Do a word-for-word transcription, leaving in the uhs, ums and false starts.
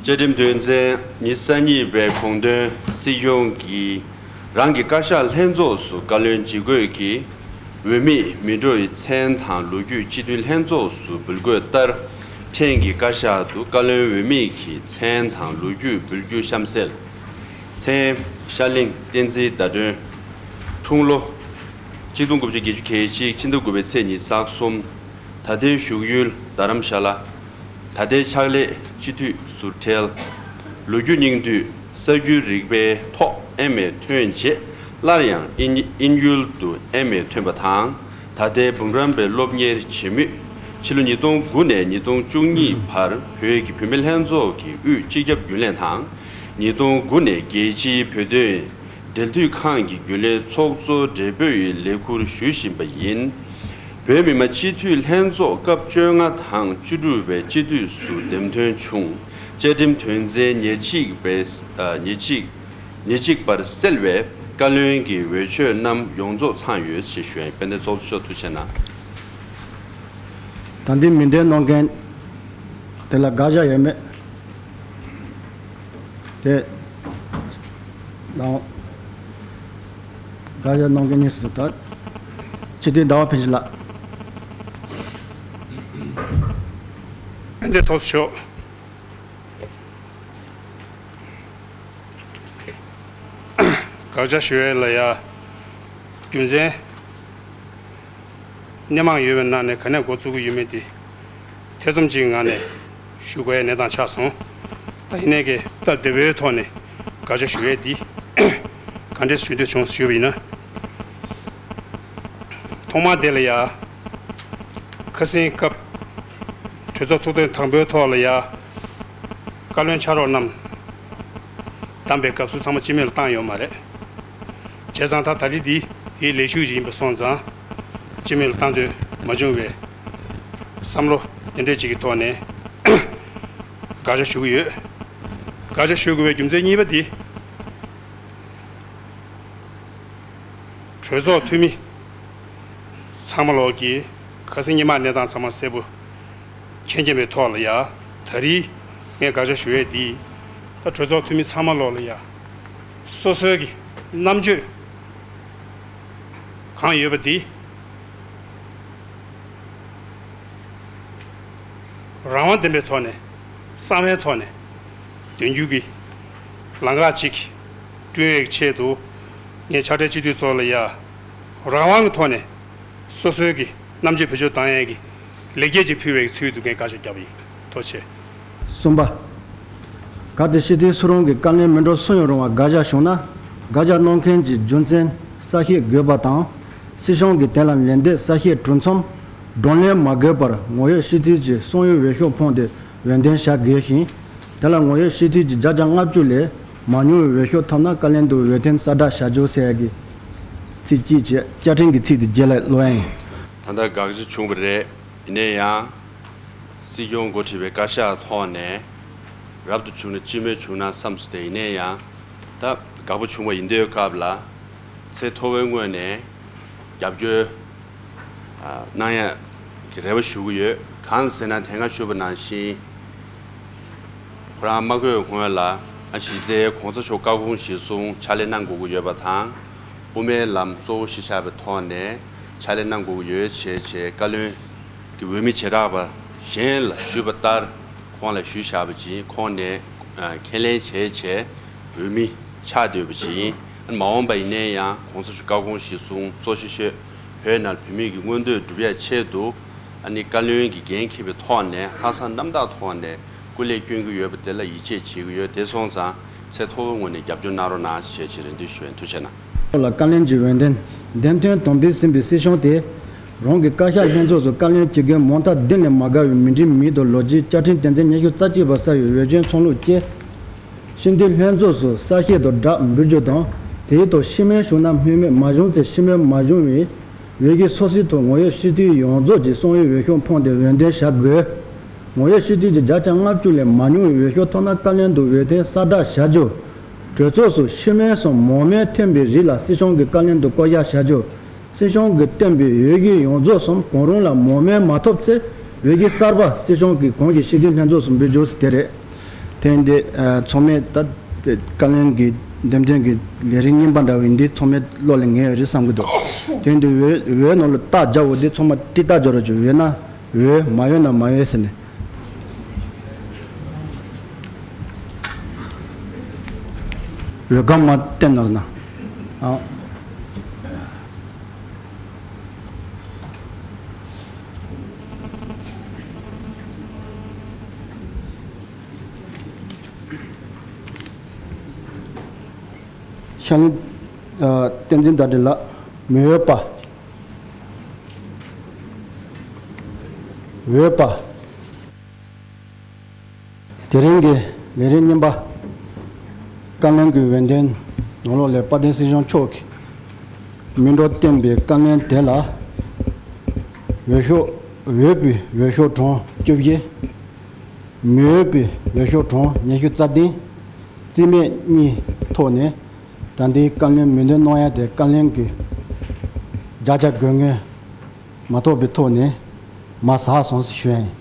བཅའ་ཁྲིམས་དོན་ཚན་ཉི་ཤུ་རྩ་གཉིས་པའི་དགོངས་དོན། སྲིད་སྐྱོང་གིས་རང་གི་བཀའ་ཤག་ལྷན་ཚོགས་སུ་བཀའ་བློན་ཇི་དགོས་ཀྱི་འོས་མིས་མི་འགྲོ་བའི་མཚན་དང་ལོ་རྒྱུས་སྤྱི་འཐུས་ལྷན་ཚོགས་སུ་འབུལ་དགོས་ལྟར། ཕྲན་གྱི་བཀའ་ཤག་ཏུ་བཀའ་བློན་འོས་མི་གི་མཚན་དང་ལོ་རྒྱུས་འབུལ་རྒྱུ་གཤམ་གསལ། མཚན། ཤར་གླིང་བསྟན་འཛིན་ཟླ་སྒྲོན། འཁྲུངས་ལོ། ཆིག་སྟོང་དགུ་བརྒྱ་བརྒྱད་ཅུ་གྱ་གཅིག་ཕྱི་ཟླ་དགུ་པའི་ཚེས་ཉི་ཤུ་རྩ་གསུམ། ད་ལྟའི་བཞུགས་ཡུལ་རྡ་རམ་ཤ་ལ། ད་ལྟའི་ཕྱག་ལས་སྤྱི་འཐུས་ཟུར་ཁྲལ། ལོ་རྒྱུས་སྙིང་བསྡུས་གསར་འགྱུར་རིག་པའི་ཐོག་ཨེམ་ཨེ་ཐོན་རྗེས་སླར་ཡང་དབྱིན་དབྱིན་ཡུལ་དུ་ཨེམ་ཨེ་ཐོན་པ་དང་། ད་ལྟའི་འབུམ་རམས་པའི་སློབ་གཉེར་བྱེད་མུས། ཕྱི་ལོ་ཉིས་སྟོང་དགུ་ནས་ཉིས་སྟོང་བཅུ་གཉིས་བར་བོད་ཀྱི་བུད་མེད་ལྷན་ཚོགས་ཀྱི་དབུས་སྤྱི་ཁྱབ་རྒྱུན་ལས་དང་། ཉིས་སྟོང་དགུ་ནས་རྒྱལ་སྤྱིའི་བོད་དོན་འབྲེལ་མཐུད་ཁང་གི་རྒྱུན་ལས་ཚོགས་གཙོ་སྦྲེལ་པོའི་ལས་ཁུར་ཞུ་བཞིན་པ་ཡིན། བོད་མི་མང་སྤྱི་འཐུས་ལྷན་ཚོགས་སྐབས་བཅོ་ལྔ་དང་བཅུ་དྲུག་པའི་སྤྱི་འཐུས་སུ་འདེམས་ཐོན་བྱུང་། བཅའ་ཁྲིམས་དོན་ཚན་ཉེར་གཅིག་པའི་ཉེར་གཅིག་ཉེར་གཅིག་པར་གསལ་བའི་བཀའ་བློན་གྱི་འོས་ཆོས་རྣམས་ཡོངས་རྫོགས་ཚང་ཡོད་ཅེས་ཞུ་ཡ་ཡིན། དཔལ་ལྡན་ཚོགས་གཙོ་མཆོག་ཐུགས་རྗེ་གནང་། ད་འདི་མིང་འདོན་གནང་མཁན་དེ་ལ་དགག་བཞག་ཡོད་མེད། དེ་ལའང་དགག་བཞག་གནང་མཁན་གཉིས་སུ་ད། སྤྱི་འཐུས་ཟླ་བ་ཕུན་ཚོགས་ལགས། དཔལ་ལྡན་ཚོགས་གཙོ་མཆོག་དགག་བྱ་ཞུ་ཡས་ལ་ཡ། རྒྱུ་མཚན་སྣེ་མང་ཡོད་པའི་ནང་ནས་ག་ནས་འགོ་བཙུགས་ཀྱི་ཡོད་མེད་དེ་ཐེ་ཚོམ་གཅིག་ངང་ནས་ཞུ་དགོས་ཡ་གནས་སྟངས་ཆགས་སོང་། ད་ཡིན་ནའི་གི་སྟབས་བདེ་པོའི་ཐོག་ནས་དགག་བྱ་ཞུ་ཡས་འདི་ག་འདྲས་ཞུ་འདོད་བྱུང་ཞུས་པ་ཡིན་ན། ཐོག་མར་དེ་ལ་ཡ། ཁ་སང་སྐབས་གྲོས་ཚོགས་ཚོགས་ཐེངས་དང་པོའི་ཐོག་ལ་ཡ། བཀའ་བློན་ཕྱག་རོགས་རྣམས་བདམས་པའི་སྐབས་སུ་ཚང་མ་སྤྱི་མོས་ལ་བཏང་ཡོད་མ་རེད། བྱས་ཙང་ད་ད་རེས་འདི་དེའི་ལས་ཞུགས་ཤིག་ཡིན་པ་སོང་ཙང་། སྤྱི་མོས་ལ་བཏང་འདོད་མ་བྱུང་བའི་བསམ་བློ་དེ་འདྲས་ཅིག་གི་ཐོག་ནས་དགག་བྱ་ཞུ་གི་ཡོད། དགག་བྱ་ཞུ་དགོས་པའི་རྒྱུ་མཚན་གཉིས་པ་འདི། གྲོས་ཚོགས་འཐུས་མི་ཚང་མ་ལོག་གིས་ཁ་སང་ཉི་མ་གནས་སྟངས་ཚང་མ་གསལ་པོ་མཁྱེན་མཁྱེན་པའི་ཐོག་ལ་ཡ། ད་རེས་ངས་དགག་བྱ་ཞུ་ཡས་འདི། ད་གྲོས་ཚོགས་འཐུས་མི་ཚང་མ་ལོག་ལ་ཡ། སོ་སོའི་གི་རྣམ་དཔྱོད་གང་ཡོད་པ་འདི། རང་དབང་ལྡན་པའི་ཐོག་ནས་གསང་བའི་ཐོག་ནས་འདོན་རྒྱུ་གི་ལམ་ཁ་ཅིག་བསྐྲུན་ཡས་ཀྱི་ཆེད་དུ་ངས་ཕྱག་སྦྲེལ་སྤྱི་འཐུས་ཚོ་ལ་ཡ་རང་དབང་གི་ཐོག་ནས་སོ་སོའི་གི་རྣམ་དཔྱོད་བེད་སྤྱོད་བཏང་ཡས་ཀྱི་ལེགས་སྐྱེས་ཅིག་ཕུལ་བའི་ཚུལ་དུ་ངས་བཀའ་ཤག་བརྒྱབ་པ་ཡིན། ཐུགས་རྗེ་ཆེ། གསུམ་པ། གལ་ཏེ་སྤྱི་འཐུས་སུ་རུང་གིས་བཀའ་བློན་མི་འགྲོ་སུ་ཡང་རུང་བ་དགག་བཞག་བྱུང་ན། དགག་བཞག་གནང་མཁན་གྱི་རྒྱུ་མཚན་གསལ་བཤད་དགོས་པ་དང་། སྲིད་གཞུང་གིས་དེ་ལ་ལན་འདེབས་གསལ་བཤད་གྲུབ་མཚམས་བགྲོ་གླེང་མ་དགོས་པར་ངོ་ཡོད་སྤྱི་འཐུས་ཀྱི་གསང་ཡུལ་འོས་ཤོག་ཕུལ་ཏེ་འོས་འདེམས་བྱ་དགོས་ཤིང་། དེ་ལ་ངོ་ཡོད་སྤྱི་འཐུས་ཀྱི་བརྒྱ་ཆ་ལྔ་བཅུ་ལས་མང་ཉུང་བའི་འོས་ཤོག་ཐོབ་ན་བཀའ་བློན་དུ་འོས་འདེམས་གསལ་བསྒྲགས་བྱ་རྒྱུ་ཟེར་ཡ་གི་ཚིག་གཅིག་བྱས། བཅའ་ཁྲིམས་ཀྱི་ཚིག་དེ་རྗེས་ལ་ཀློག་ཡ་ཡིན། ད་ལྟ་དགག་བྱ་བྱུང་བ་རེད། ཡིན་ན་ཡང་། སྲིད་སྐྱོང་འགོ་ཁྲིད་པའི་བཀའ་ཤག་ཐོག་ནས་རབ་ཏུ་བྱུང་ན་སྤྱི་མོས་བྱུང་ན་བསམ་སོང་སྟེ། ཡིན་ན་ཡང་ད་དགག་པ་བྱུང་བ་ཡིན་དུས་སྐབས་ལ་ཚད་མཐོ་བོའི་ངོས་ནས་རྒྱབ་སྐྱོར་གནང་ཡ་གི་རེ་བ་ཞུ་གི་ཡོད། གང་ཟེར་ན་དེ་སྔ་ཞུས་པ་ནང་བཞིན། ཁོ་རང་མ་བསྐོས་སྔོན་ལ་ཨ་གཞི་རྩའི་གོང་ས་མཆོག་བཀའ་དགོངས་གཞིར་བཟུང་ཕྱག་ལས་གནང་དགོས་ཀྱི་ཡོད་པ་དང་། དབུ་མའི་ལམ་གཙོ་བོ་གཞི་བཞག་པའི་ཐོག་ནས་ཕྱག་ལས་གནང་དགོས་ཀྱི་ཡོད་བྱས་བྱས། བཀའ་བློན་གྱི་འོས་མི་བྱེ་བྲག་པ་གཞན་ལ་ཞུས་པ་ལྟར་ཁོང་ལ་ཞུས་བཞག་པ་ཅིག་ཁོང་ནས་ཨ་ཁས་ལེན་བྱས་བྱས་འོས་མི་ཆགས་སྡོད་པ་ཅིག་ཡིན། ཨ་མ་འོངས་པ་ཡིན་ན་ཡང་གོང་ས་མཆོག་བཀའ་དགོངས་གཞིར་བཟུང་གཙོ་ཆེ་ཤོས་བོད་ནང་བོད་མི་གི་མངོན་འདོད་སྒྲུབ་ཡ་ཆེད་དུ། ཨ་ནི་བཀའ་བློན་གྱི་འགན་འཁྱེར་བའི་ཐོག་ནས་ལྷག་བསམ་རྣམ་དག་ཐོག་ནས་སྐུ་ལས་སྐྱོན་གྱི་ཡོད་པ་དེ་ལ་ཡིད་ཆེས་བྱེད་ཀྱི་ཡོད། དེ་སོང་ཙང་ཚད་མཐོ་བོའི་ངོས་ནས་རྒྱབ་སྐྱོར་གནང་རོགས་གནང་ཞེས་ཅིག་རེ་འདུན་ཞུ་ཡིན། ཐུགས་རྗེ་གནང་། ལ་བཀའ་བློན་གྱི་འོས་འདེམས་འདེམས་ཐོན་དམ་འབུལ་ཟིན་པའི་སྲིད་གཞུང་དེ། རང་གི་བཀའ་ཤག་ལྷན་ཚོགས་སུ་བཀའ་བློན་སྤྱི་འགན་མང་དག་འདི་ནས་མ་དགའ་བའི་མི་འགྲིག་མིན་དང་ལོ་རྒྱུས་བཅའ་ཁྲིམས་དོན་ཚན་ཉི་ཤུ་རྩ་གཅིག་པ་གསལ་བའི་འོས་སྦྱོར་ཚོགས་ལུགས་བཅས། སྤྱི་འཐུས་ལྷན་ཚོགས་སུ་གསལ་བཤད་དང་སྦྲགས་འབུལ་རྒྱུ་དང་། དེའི་ཐོག་ཤི་རྨས་བྱུང་ན་སྨོས་མེད། མ་བྱུང་ཚེ་ཤི་རྨས་མ་བྱུང་བའི་འོས་ཀྱི་སོ་སོའི་ཐོག་ངོ་ཡོད་སྤྱི་འཐུས་ཡོངས་རྫོགས་ཀྱི་གསང་ཡུལ་འོས་ཤོག་ཕུལ་ཏེ་འོས་འདེམས་བྱ་དགོས། ངོ་ཡོད་སྤྱི་འཐུས་ཀྱི་བརྒྱ་ཆ་ལྔ་བཅུ་ལས་མང་ཉུང་བའི་འོས་ཤོག་ཐོབ་ན་བཀའ་བློན་དུ་འོས་འདེམས་གསལ་བསྒྲགས་བྱ་རྒྱུ། གྲོས་ཚོགས་སུ་ཤི་རྨས་སམ་མང་རྨས་ཐོན་པའི་རིགས་ལ་སྲིད་སྐྱོང་གིས་བཀའ་བློན་དུ་བསྐོ་གཞག་བྱ་རྒྱུ། སྲིད་སྐྱོང་གིས་བཏོན་པའི་འོས་ཀྱི་ཡོངས་རྫོགས་སམ་གང་རུང་ལ་མང་རྨས་མ་ཐོབ་ཚེ་འོས་ཀྱི་གསར་པ་སྲིད་སྐྱོང་གིས་གོང་གི་སྤྱི་འཐུས་ལྷན་ཚོགས་སུ་འབུལ་རྒྱུ་དེ་རེད། དེ་འདི་ཚང་མས་ད་བཀའ་བློན་གྱི་འདེམས་ཐོན་གྱི་ལས་རིམ་རྙིང་པ་འདྲ་བའི་འདི་ཚང་མས་བློ་ལ་ངེས་ཡོད་རེད་བསམ་གྱི་འདུག་དེ་འདི་འོས་འོས་ནང་ལ་རྟགས་རྒྱག་དགོས། འདི་ཚང་མ་ཏི་རྟགས་རྒྱག་རོགས་བྱོས། འོས་ན་འོས། མ་འོས་ན་མ་འོས་ཟེར་ནས། འོས་སྒམ་མར་བསྟན་གནང་། ཨ། ཤར་གླིང་། ཨ། བསྟན་འཛིན་ཟླ་སྒྲོན་ལགས། མི་འོས་པ། འོས་པ། དེ་རིང་གི་ལས་རིམ་རྙིང་པ། བཀའ་བློན་གྱི་འོས་འདེམས་ནང་ལོགས་ལ་དཔལ་ལྡན་སྲིད་སྐྱོང་མཆོག་གིས་མི་འགྲོ་བསྟན་པའི་བཀའ་བློན་དེ་ལ། འོས་ཤོག་འོས་པའི་འོས་ཤོག་གྲངས་བཅུ་བཞི། མི་འོས་པའི་འོས་ཤོག་གྲངས་ཉི་ཤུ་རྩ་བདུན། རྩིས་མེད་གཉིས་ཐོག་ནས། ད་ལྟའི་བཀའ་བློན་མི་འདེམས་གནང་ཡ་དེ་བཀའ་བློན་གྱི་བརྒྱ་ཆ་དགོས་ངེས་མ་ཐོབ་པའི་ཐོག་ནས་མར་ཟགས་སོང་ཟེར་ཞུ་ཡ་ཡིན།